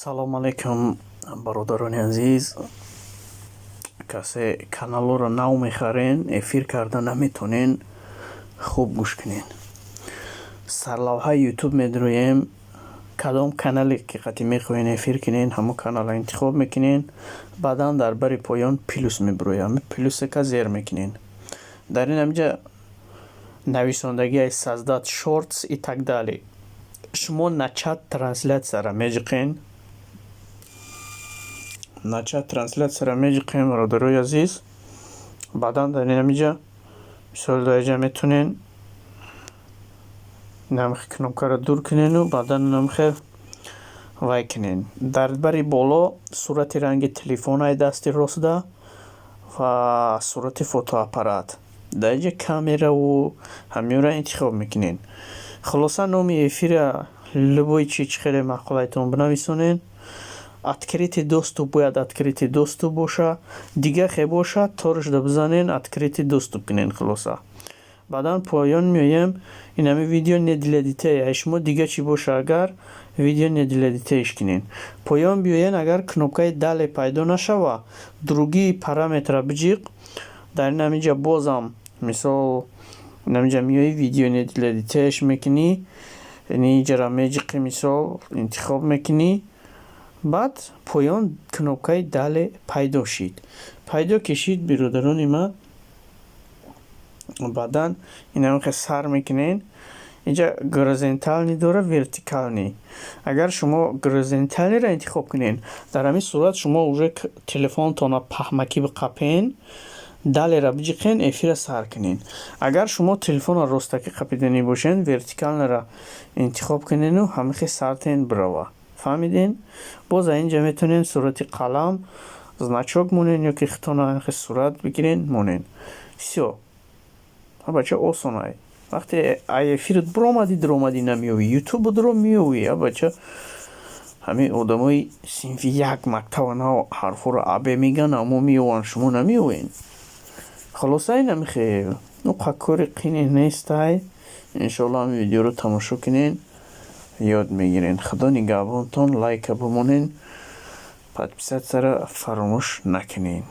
Салом алейкум, бародарони азиз. Касе каналҳоро нав мехарен, эфир карда наметонен, хуб гӯш кунед. Сарлавҳаи Ютуб медроем, кадом канале ки қати мехоҳен эфир кунен, ҳамон каналро интихоб мекунен, баъдан дар бари поён плюс мебирояд. Ҳамин плюсека зер мекунен. Дар ин ҳаминҷа нависондагиаи «Создать шортс» и так далее. Шумо «Начать трансляция»ро меҷиқен. «Начать трансляция»ро меҷиқем, бародарои азиз. Баъдан дар ин ҳаминҷа, мисол, дар инҷа метонен инамихел кнопкаро дур кунену баъдан инамихел вай кунен. Дар бари боло сурати ранги телефонаи дасти ростда ва сурати фотоаппарат. Дар инҷа камераву ҳаминро интихоб мекунен. Хулоса, номи эфира любой чи, чӣ хеле маъқулайтон, бинависонен. Открытый доступ бояд открытый доступ боша, дигар хе боша, торашда бизанен, открытый доступ кунен. Хулоса, баъдан поён меоем, инами «Видео не для детей». Ай шумо дига чӣ боша, агар «Видео не для детей» ш кунен. Поён биёен, агар кнопкаи «Далее» пайдо нашава, «Другие параметры» биҷиқ. Дар ин ҳаминҷа бозам, мисол, инаминҷа меоӣ, «Видео не для детей» ш мекунӣ, инҷаро меҷиқӣ, мисол, интихоб мекунӣ, баъд поён кнопкаи «Далее» пайдо шид. Пайдо ки шид, биродарони ман, баъдан инамихел сар мекунен. Инҷа горизонтальный дора, вертикальный. Агар шумо горизонтальный ро интихоб кунен, дар ҳамин сурат шумо уже телефонтонро паҳмакӣ биқапен, «Далее» ро биҷиқен, эфира сар кунен. Агар шумо телефонро ростакӣ қапиданӣ бошен, вертикальный ро интихоб кунену ҳамихел сартен бирава. Фаҳмиден? Боз аз инҷа метавонед сурати қалам, значок монен ё ки худтона сурат бигирен, монен. Всё, бача, осонай. Вақте ай эфират биромадӣ, дуромадӣ, намеёвӣ, ютубро меёвӣ. Бача, ҳамин одамои синфи як мактаба нав ҳарфҳоро аб мегӯянд, аммо меёванд, шумо намеёвед. Хулоса, инамихел, ну кори қине нестай. Иншоалло, ҳамин видеоро тамошо кунед, ёд мегиред. Худо нигаҳбонтон, лайка бимонед, подписаться ро фаромӯш накунед.